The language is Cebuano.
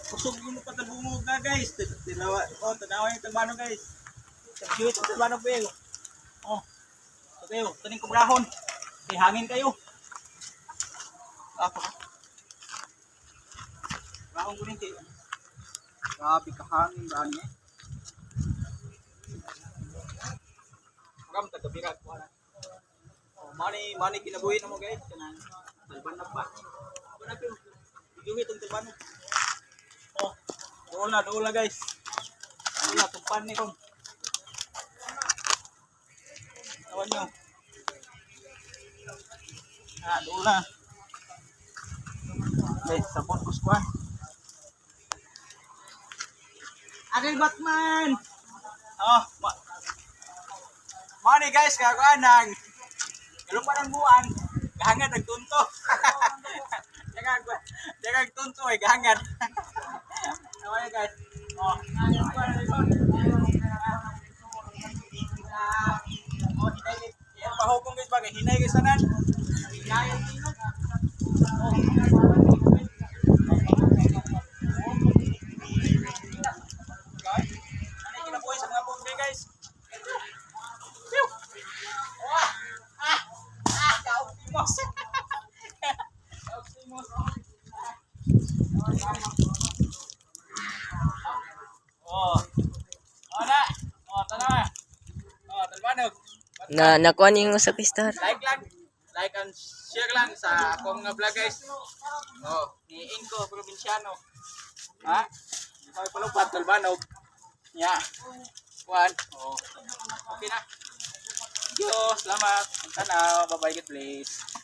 Kusog mo pa talbungo ka, guys. Tilawa, oh, tanawa yung talbano, guys. Tagjuit ang talbano kayo. Oh. So kayo, taning kubrahon. Kay hangin kayo. Ako. Brahon ko rin kayo. Grabe ka hangin ba niya? Ram tagabirat ko na. Oh, money, money kinabuhi na mo, guys. Kanang talban na pa. Wala pero juhit ang talban. Oh, dool na, dool na, guys. Dool na, tumpan ni ron. Tawan nyo. Ah, dool na. Guys, sabon ko squad. Aray Batman! Oh, Money, guys, kagawa ng kalupan ng buwan, gahangad ang tunto. Daghang daghang tunto eh, gahangad. Tama na, guys. Oh, oh, hinay yan pahukong, guys, bagay hinay guys tanan. Hinay ang tingog. Oh. Guys, ano yung kinabuhi sa mga pobre, guys? Pew! Wah! Ah! Ah! Kaog timos! Kaog timos! Oh. Oh na. Oh, tanawa. Oh, talbanog. Na nakuha niyo yung usa ka star. Like lang. Like and share lang sa akong mga vlog, guys. Oh, ni Inko Provinciano. Ha? May palupad talbanog. Nya. One. Oh. Okay na. Thank you. Salamat. Tanaw. Bye-bye. God bless.